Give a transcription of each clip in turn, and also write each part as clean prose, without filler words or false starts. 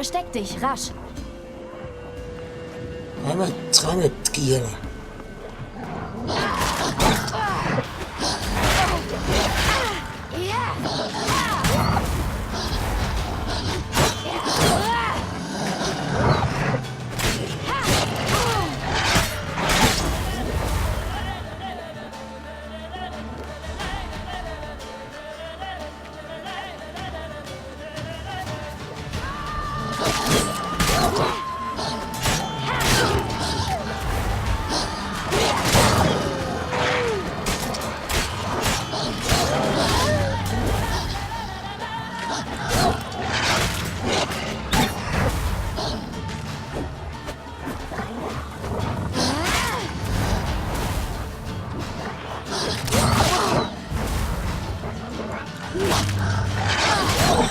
Versteck dich, rasch. Kommt, Giela.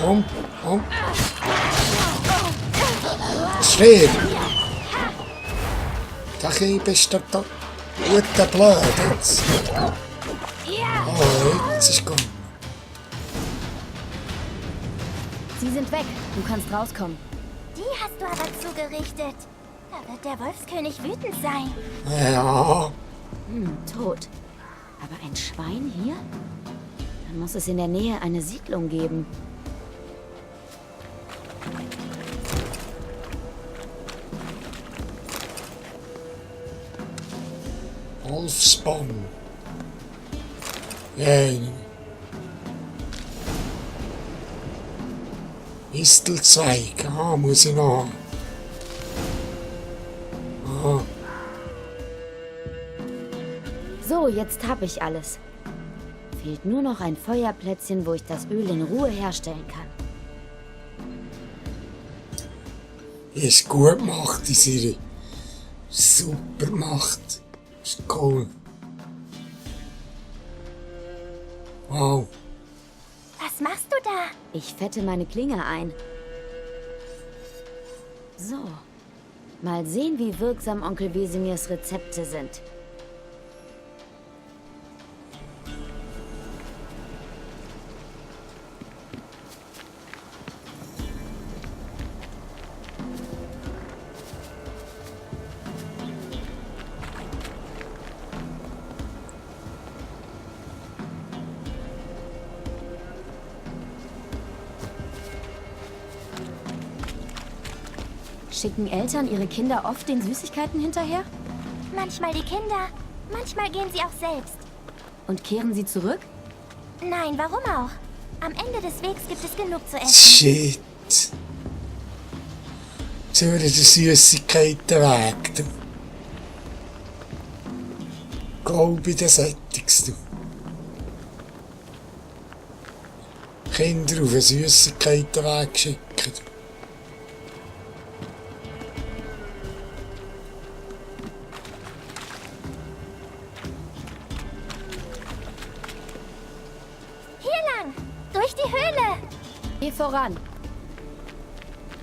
Komm. Schwer. Da bist du da guter Blöd jetzt. Oh, jetzt ist gut. Sie sind weg. Du kannst rauskommen. Die hast du aber zugerichtet. Da wird der Wolfskönig wütend sein. Ja. Tot. Aber ein Schwein hier? Dann muss es in der Nähe eine Siedlung geben. Wolfsbaum. Ja. Mistelzweig. Ah, muss ich noch haben. Ah. So, jetzt habe ich alles. Fehlt nur noch ein Feuerplätzchen, wo ich das Öl in Ruhe herstellen kann. Ist gut gemacht, die Serie. Super gemacht. Ist cool. Wow. Was machst du da? Ich fette meine Klinge ein. So. Mal sehen, wie wirksam Onkel Wesemirs Rezepte sind. Schicken Eltern ihre Kinder oft den Süßigkeiten hinterher? Manchmal die Kinder, manchmal gehen sie auch selbst. Und kehren sie zurück? Nein, warum auch? Am Ende des Wegs gibt es genug zu essen. Shit. Jetzt haben wir die Süßigkeiten weg. Du. Glaube ich, das sättigst du. Kinder auf einen Süßigkeitenweg schicken. Durch die Höhle! Geh voran.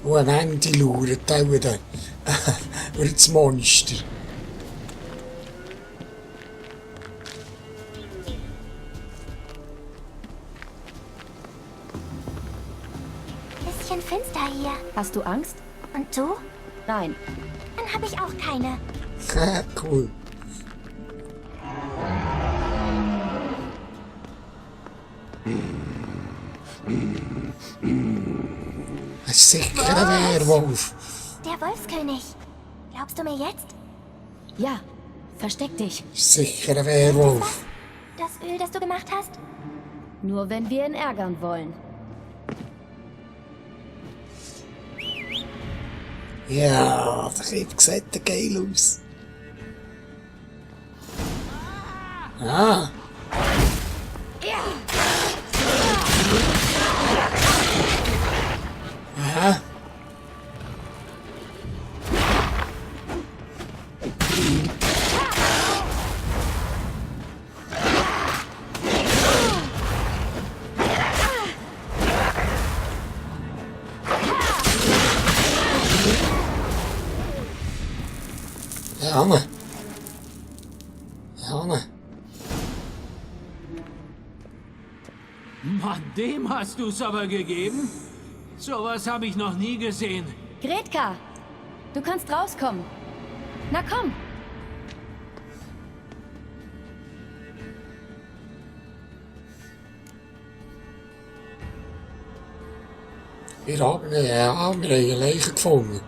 Und am Ende lauert auch wieder das Monster. Bisschen finster hier. Hast du Angst? Und du? Nein. Dann habe ich auch keine. Cool. Ein sicherer Werwolf. Der Wolfskönig. Glaubst du mir jetzt? Ja, versteck dich. Sicherer Werwolf. Das Öl, das du gemacht hast? Nur wenn wir ihn ärgern wollen. Ja, der Kind sieht geil aus. Ah. Aha. Janne. Janne. Mann, dem hast du's aber gegeben. Sowas habe ich noch nie gesehen. Gretka, du kannst rauskommen. Na komm. Wir haben eine Leiche gefunden.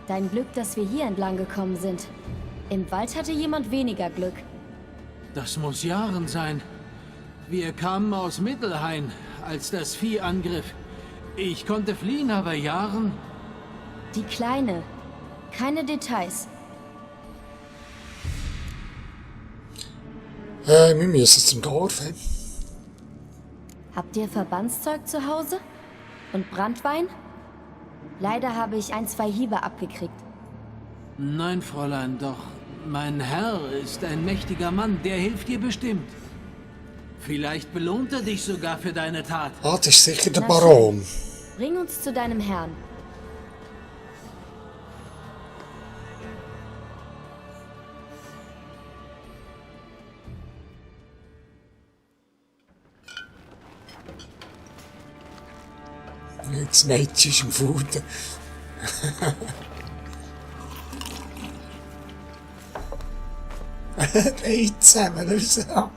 Dein Glück, dass wir hier entlang gekommen sind. Im Wald hatte jemand weniger Glück. Das muss Jahren sein. Wir kamen aus Mittelhain, als das Vieh angriff. Ich konnte fliehen, aber Jahren... Die Kleine. Keine Details. Wir müssen zum Dorf. Habt ihr Verbandszeug zu Hause? Und Branntwein? Leider habe ich 1, 2 Hiebe abgekriegt. Nein, Fräulein, doch mein Herr ist ein mächtiger Mann, der hilft dir bestimmt. Vielleicht belohnt er dich sogar für deine Tat. Ah, das ist sicher der Na Baron. Bring uns zu deinem Herrn. Das Mädchen ist im Futter. Beide zusammen, das ist so.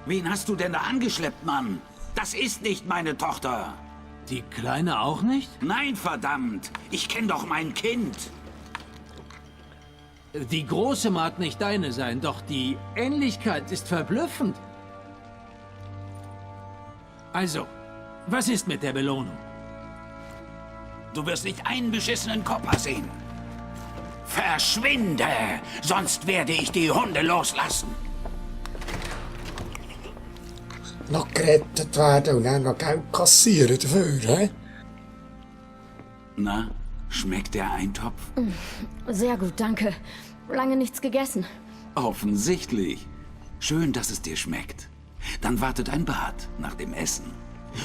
Wen hast du denn da angeschleppt, Mann? Das ist nicht meine Tochter. Die Kleine auch nicht? Nein, verdammt. Ich kenne doch mein Kind. Die Große mag nicht deine sein, doch die Ähnlichkeit ist verblüffend. Also, was ist mit der Belohnung? Du wirst nicht einen beschissenen Kopper sehen. Verschwinde, sonst werde ich die Hunde loslassen. Noch gerettet werden und dann noch Geld kassieren dafür, hä? Na, schmeckt der Eintopf? Sehr gut, danke. Lange nichts gegessen. Offensichtlich. Schön, dass es dir schmeckt. Dann wartet ein Bad nach dem Essen.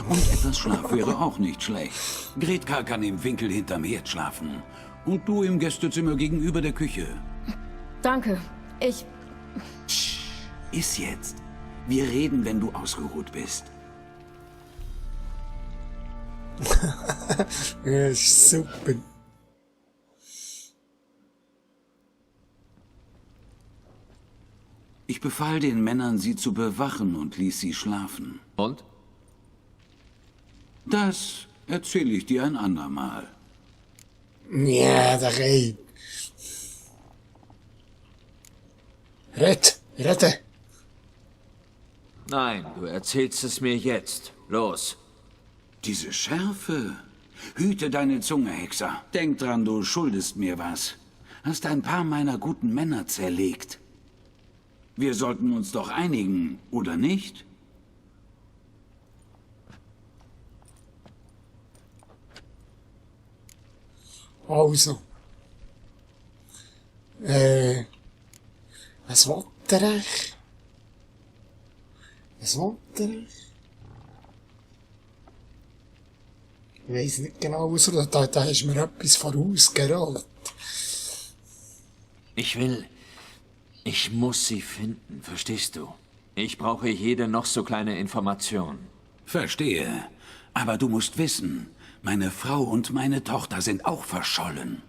Und etwas Schlaf wäre auch nicht schlecht. Gretka kann im Winkel hinterm Herd schlafen. Und du im Gästezimmer gegenüber der Küche. Danke. Iss jetzt. Wir reden, wenn du ausgeruht bist. Ja, ist super. Ich befahl den Männern, sie zu bewachen und ließ sie schlafen. Und? Das erzähle ich dir ein andermal. Ja, der geht. Rette. Nein, du erzählst es mir jetzt. Los. Diese Schärfe. Hüte deine Zunge, Hexer. Denk dran, du schuldest mir was. Hast ein paar meiner guten Männer zerlegt. Wir sollten uns doch einigen, oder nicht? Also. Was will der echt? Was will der echt? Ich weiss nicht genau, was da ist mir etwas vorausgerollt. Ich muss sie finden, verstehst du? Ich brauche jede noch so kleine Information. Verstehe. Aber du musst wissen, meine Frau und meine Tochter sind auch verschollen.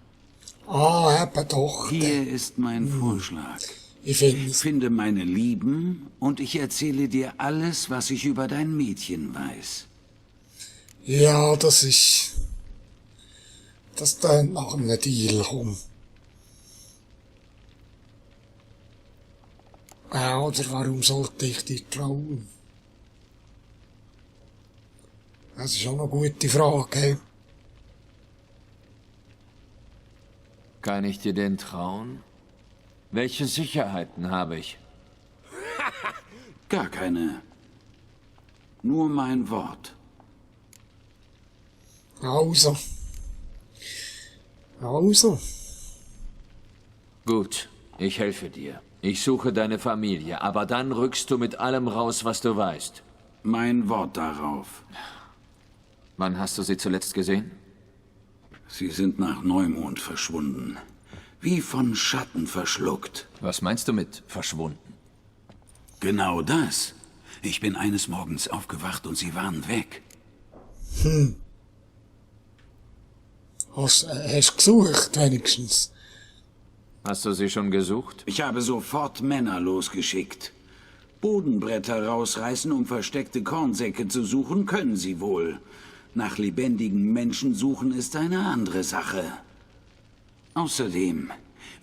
Ah, eben doch. Hier ist mein Vorschlag. Ich finde es. Finde meine Lieben und ich erzähle dir alles, was ich über dein Mädchen weiß. Ja, das ist. Das tönt nach einem Deal rum. Ja, oder warum sollte ich dir trauen? Das ist auch eine gute Frage, hey? Kann ich dir denn trauen? Welche Sicherheiten habe ich? Gar keine. Nur mein Wort. Also. Gut, ich helfe dir. Ich suche deine Familie, aber dann rückst du mit allem raus, was du weißt. Mein Wort darauf. Wann hast du sie zuletzt gesehen? Sie sind nach Neumond verschwunden. Wie von Schatten verschluckt. Was meinst du mit verschwunden? Genau das. Ich bin eines Morgens aufgewacht und sie waren weg. Hast gesucht, wenigstens? Hast du sie schon gesucht? Ich habe sofort Männer losgeschickt. Bodenbretter rausreißen, um versteckte Kornsäcke zu suchen, können sie wohl. Nach lebendigen Menschen suchen ist eine andere Sache. Außerdem,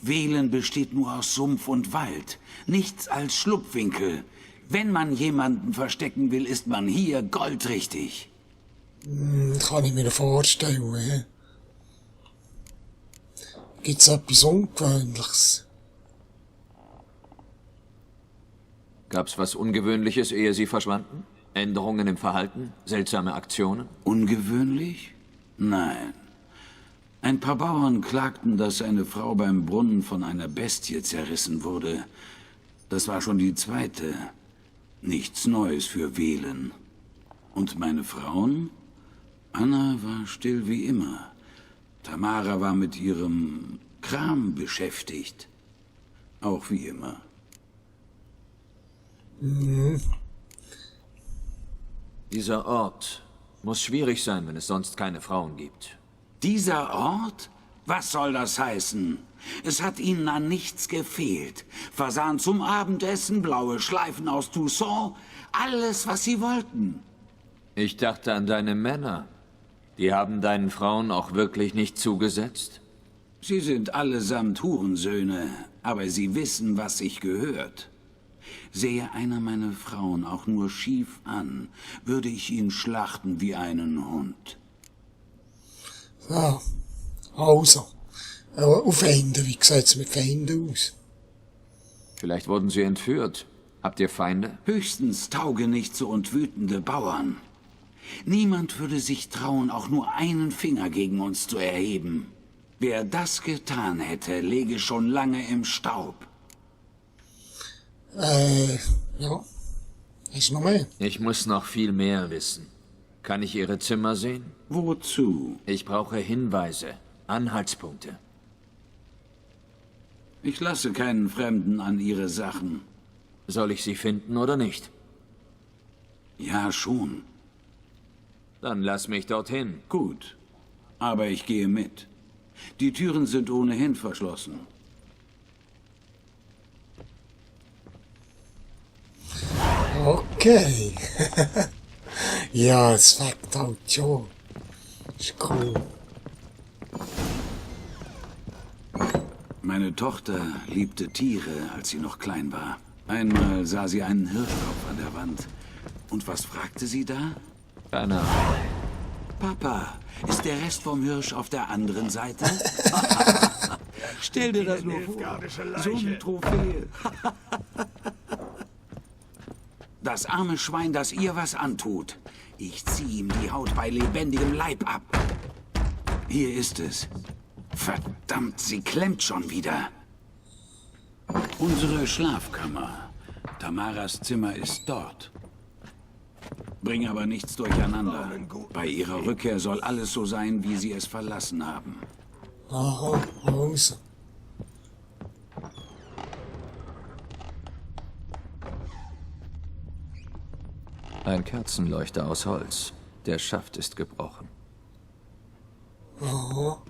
Velen besteht nur aus Sumpf und Wald, nichts als Schlupfwinkel. Wenn man jemanden verstecken will, ist man hier goldrichtig. Kann ich mir vorstellen, hä? Gibt's etwas Ungewöhnliches? Gab's was Ungewöhnliches, ehe sie verschwanden? Änderungen im Verhalten? Seltsame Aktionen? Ungewöhnlich? Nein. Ein paar Bauern klagten, dass eine Frau beim Brunnen von einer Bestie zerrissen wurde. Das war schon die zweite. Nichts Neues für Velen. Und meine Frauen? Anna war still wie immer. Tamara war mit ihrem Kram beschäftigt. Auch wie immer. Dieser Ort muss schwierig sein, wenn es sonst keine Frauen gibt. Dieser Ort? Was soll das heißen? Es hat ihnen an nichts gefehlt. Fasan zum Abendessen, blaue Schleifen aus Toussaint, alles, was sie wollten. Ich dachte an deine Männer. Die haben deinen Frauen auch wirklich nicht zugesetzt? Sie sind allesamt Hurensöhne, aber sie wissen, was sich gehört. Sehe einer meiner Frauen auch nur schief an, würde ich ihn schlachten wie einen Hund. Ja, also. Auf Feinde, wie sieht's mit Feinden aus? Vielleicht wurden sie entführt. Habt ihr Feinde? Höchstens taugenichtse und wütende Bauern. Niemand würde sich trauen, auch nur einen Finger gegen uns zu erheben. Wer das getan hätte, läge schon lange im Staub. Ja. Ist noch mehr? Ich muss noch viel mehr wissen. Kann ich ihre Zimmer sehen? Wozu? Ich brauche Hinweise, Anhaltspunkte. Ich lasse keinen Fremden an ihre Sachen. Soll ich sie finden oder nicht? Ja, schon. Dann lass mich dorthin. Gut. Aber ich gehe mit. Die Türen sind ohnehin verschlossen. Okay. Ja, es fängt halt schon. Ist cool. Meine Tochter liebte Tiere, als sie noch klein war. Einmal sah sie einen Hirschkopf an der Wand. Und was fragte sie da? Keine Ahnung. Papa, ist der Rest vom Hirsch auf der anderen Seite? Stell dir das nur vor. So eine Trophäe. Das arme Schwein, das ihr was antut. Ich zieh ihm die Haut bei lebendigem Leib ab. Hier ist es. Verdammt, sie klemmt schon wieder. Unsere Schlafkammer. Tamaras Zimmer ist dort. Bring aber nichts durcheinander. Bei ihrer Rückkehr soll alles so sein, wie sie es verlassen haben. Aha, also. Ein Kerzenleuchter aus Holz. Der Schaft ist gebrochen. Aha.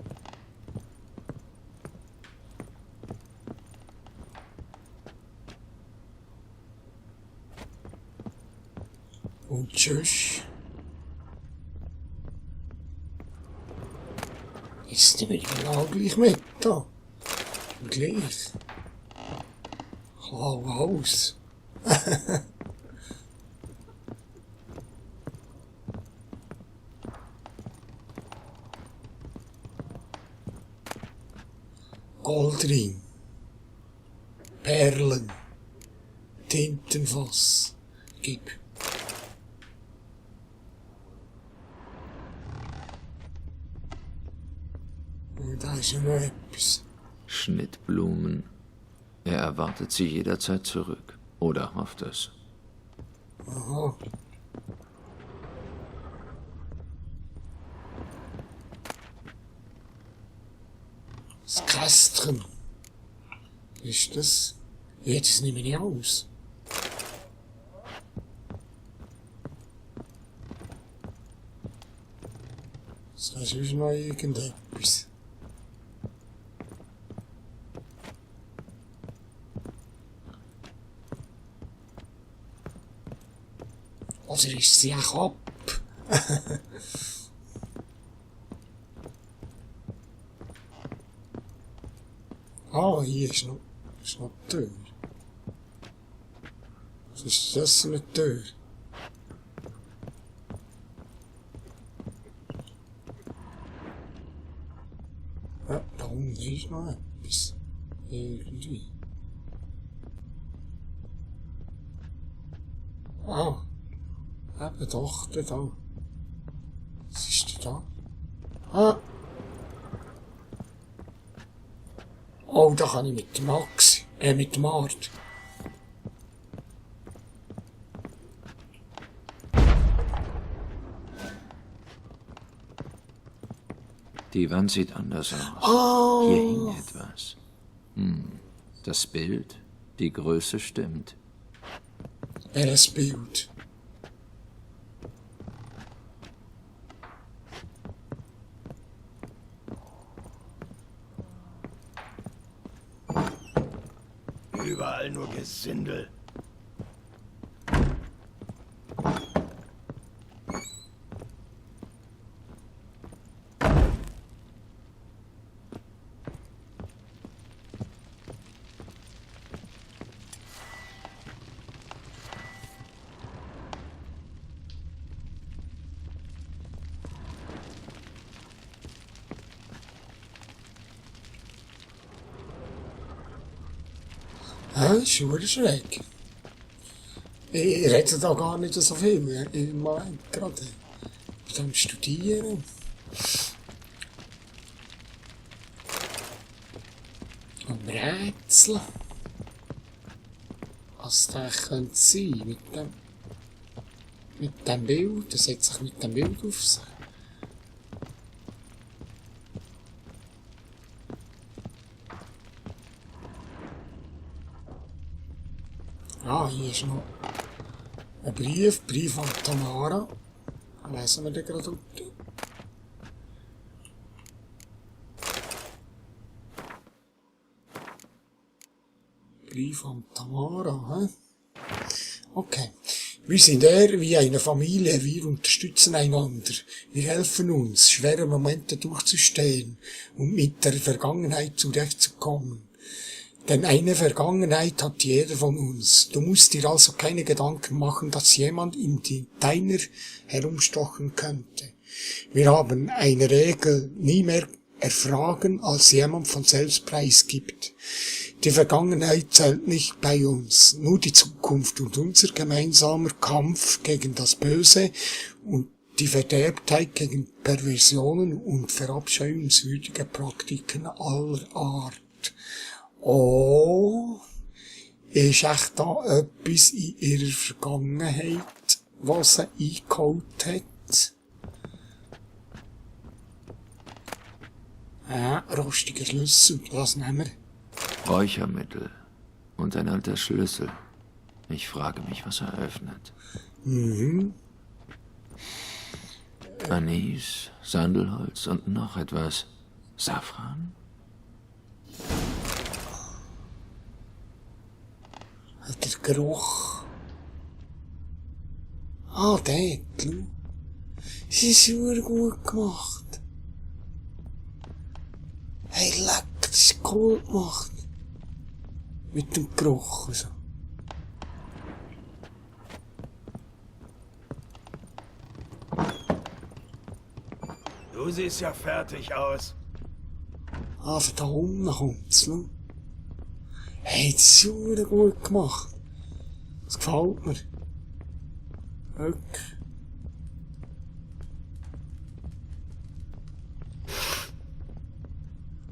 Und tschüss. Ist die mit genau gleich mit da? Gleich. Hau aus. Goldring. Perlen. Tintenfass. Gib. Und da ist ja noch etwas. Schnittblumen. Er erwartet sie jederzeit zurück. Oder hofft es. Aha. Das Kästchen. Ist das? Ja, das nehme ich aus. Das ist sonst noch irgendetwas. Oder ist sie auch ab? Ah, hier ist noch die Tür. Was ist das für eine Tür? Ja, da unten ist noch etwas. Irgendwie. Ah. Eben doch, da. Was ist denn da? Ah. Oh, da kann ich mit dem Max, mit dem Art. Die Wand sieht anders aus. Oh. Hier hing etwas. Das Bild, die Größe stimmt. Welches Bild? Überall nur Gesindel. Ja, ist schon schräg. Ich rede da gar nicht so viel. Ich meine gerade, ich bin am Studieren. Am Rätsel. Was das könnte sein mit dem Bild. Das setzt sich mit dem Bild auf sich. Ah, hier ist noch ein Brief an Tamara. Lesen wir den gerade unten. Brief an Tamara, hä? Okay. Wir sind wie eine Familie, wir unterstützen einander. Wir helfen uns, schwere Momente durchzustehen und mit der Vergangenheit zurechtzukommen. Denn eine Vergangenheit hat jeder von uns. Du musst dir also keine Gedanken machen, dass jemand in deiner herumstochen könnte. Wir haben eine Regel, nie mehr erfragen, als jemand von selbst preisgibt. Die Vergangenheit zählt nicht bei uns, nur die Zukunft und unser gemeinsamer Kampf gegen das Böse und die Verderbtheit gegen Perversionen und verabscheuungswürdige Praktiken aller Art. Oh, ist echt da etwas in ihrer Vergangenheit, was sie eingeholt hat? Rostiger Schlüssel, was nehmen wir? Räuchermittel und ein alter Schlüssel. Ich frage mich, was er öffnet. Anis, Sandelholz und noch etwas. Safran? Der Geruch. Ah, der, schau. Es ist super gut gemacht. Hey, leck, das ist cool gemacht. Mit dem Geruch und so. Du siehst ja fertig aus. Ah, von da unten kommt's, schau. Hey, das ist super gut gemacht. Das gefällt mir. Wirklich.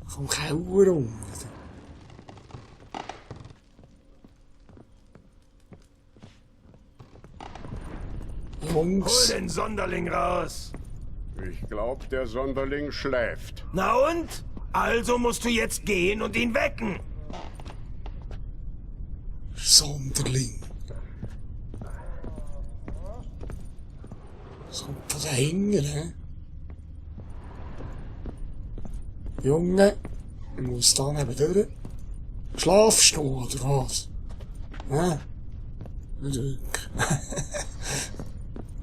Vom Keller unten. Hol Jungs. den Sonderling raus. Ich glaub, der Sonderling schläft. Na und? Also musst du jetzt gehen und ihn wecken. Sonderling. Das kommt von dahinten, hä? Junge, ich muss da neben durch. Schlafst du, oder was? Hä? Nicht wirklich.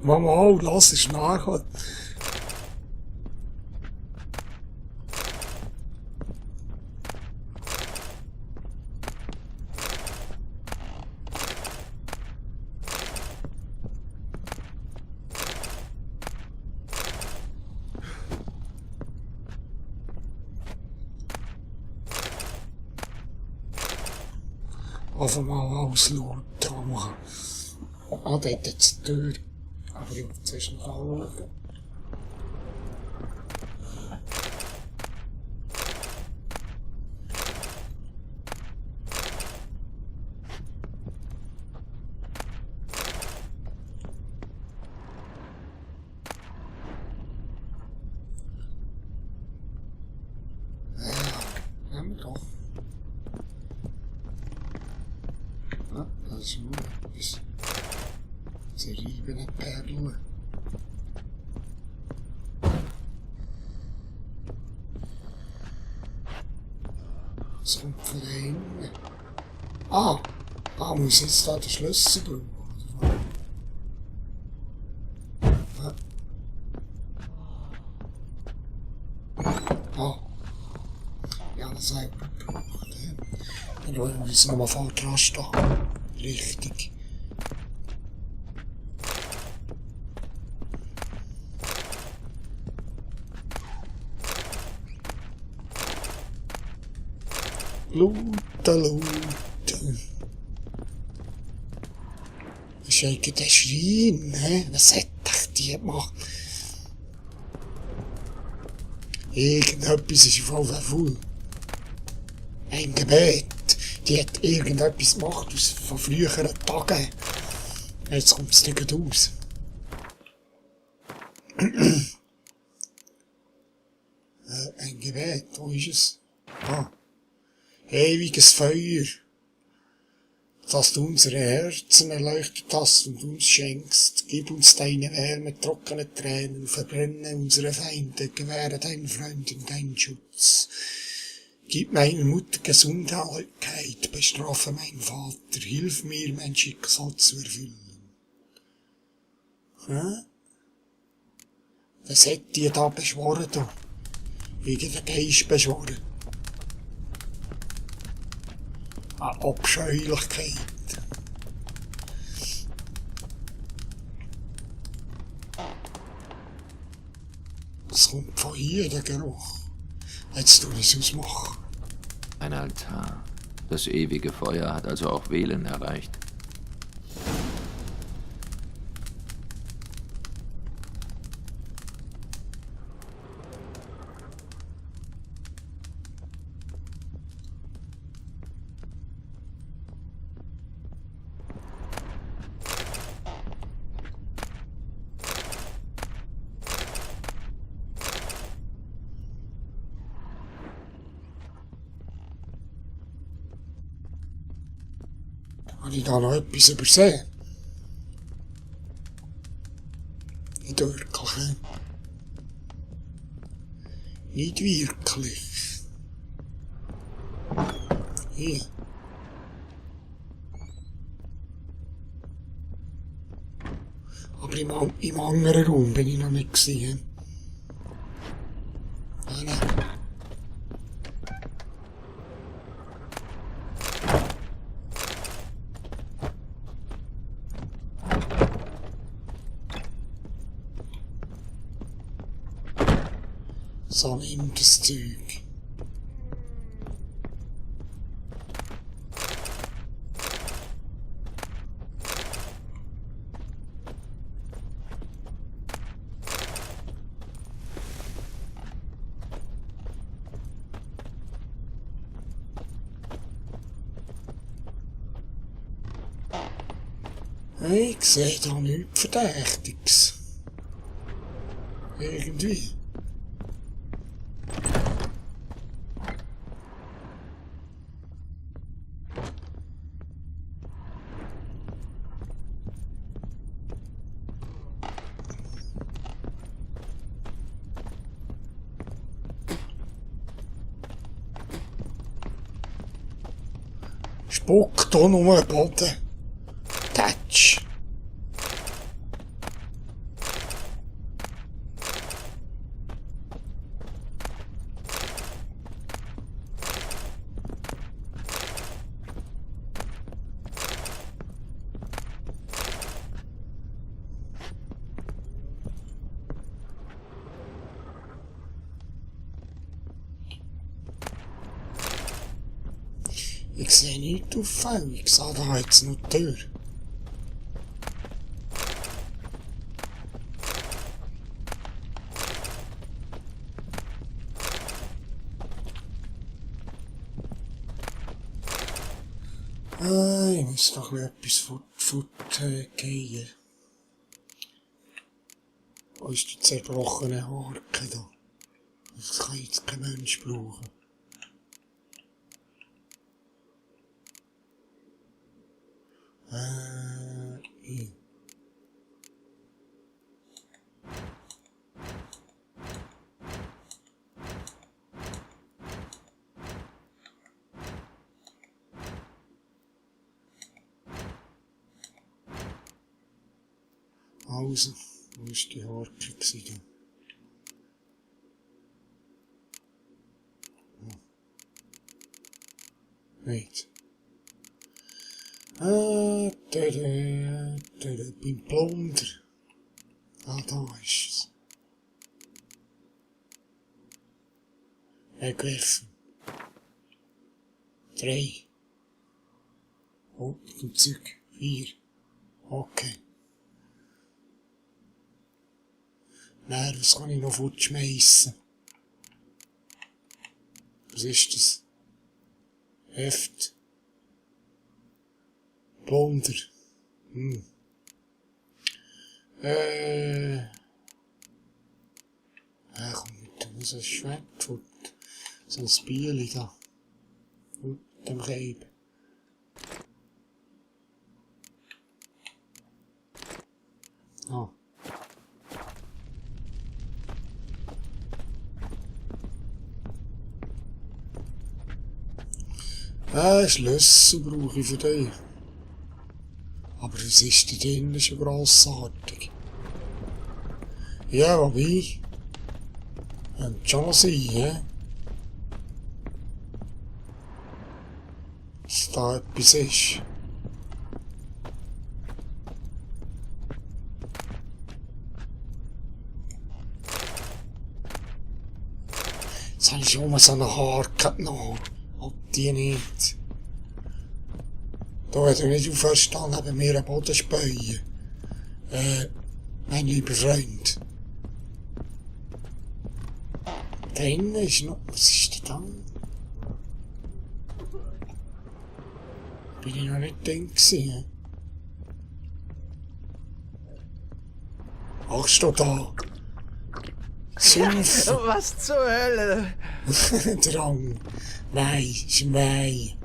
Mama, lass es nachher. Einfach mal alles laut machen. Ah, dort jetzt die Tür. Aber ich muss zuerst noch anschauen. Ja, haben wir doch. Ja, das ist nur etwas. Zerriebene Perlen. Was kommt von da hinten? Ah! Ah, muss jetzt da den Schlüssel brauchen, oder was? Ah. Ja, das selber gebraucht. Dann wollen wir uns nochmal voll dran stehen. Richtig. Looten. Das ist eigentlich der Schrein, hä? Was hat die gemacht? Irgendetwas ist voll verfüllt. Ein Gebet. Die hat irgendetwas gemacht von früheren Tagen. Jetzt kommt es nicht raus. Ein Gebet, wo ist es? Ah. Ewiges Feuer, dass du unsere Herzen erleuchtet hast und uns schenkst. Gib uns deine Wärme, trockene Tränen, verbrenne unsere Feinde, gewähre deinen Freunden deinen Schutz. Gib meiner Mutter Gesundheit, bestrafe meinen Vater, hilf mir, mein Schicksal zu erfüllen. Hä? Was hat die da beschworen, du? Wegen der Geist beschworen. Eine Abscheulichkeit. Es kommt von hier, der Geruch. Jetzt tu ich es ausmachen. Ein Altar. Das ewige Feuer hat also auch Velen erreicht. Habe ich da noch etwas übersehen? Nicht wirklich. Nicht wirklich. Hier. Aber im anderen Raum bin ich noch nicht gesehen. Nein. So nimmt das Zeug. Ich sehe da nichts Verdächtiges. Irgendwie. Spuckt hier nur den Boden. Tatsch. Ich sehe nichts auffällig. Ich sehe da jetzt noch die Tür. Ich muss doch etwas gehen. Wo ist die zerbrochene Harke da? Das kann jetzt kein Mensch brauchen. Hier. Also, wo ist die Harke gewesen? Nicht. Beim Plunder. Ah, da ist es. Wegwerfen. 3. Oh, im Zeug. 4. Okay. Nein, was kann ich noch fortschmeissen? Was ist das? Heft. Plunder. Komm mit so ein Schwert fort. So ein Bieli da. Mit dem Reib. Ah. Schlüssel brauche ich für dich. Aber was ist da drin schon grossartig? Ja, wobei. Könnte schon sein, hä? Dass da etwas ist. Jetzt habe ich schon mal so eine Haarkette genommen. Ob die nicht. Da hat er nicht auferstanden, neben mir einen Boden späuen. Mein lieber Freund. Da innen ist noch... Was ist da? Bin ich noch nicht drin gewesen. Ach, steht da. Sumpf. Was zur Hölle? Drang. Nein, Schwein.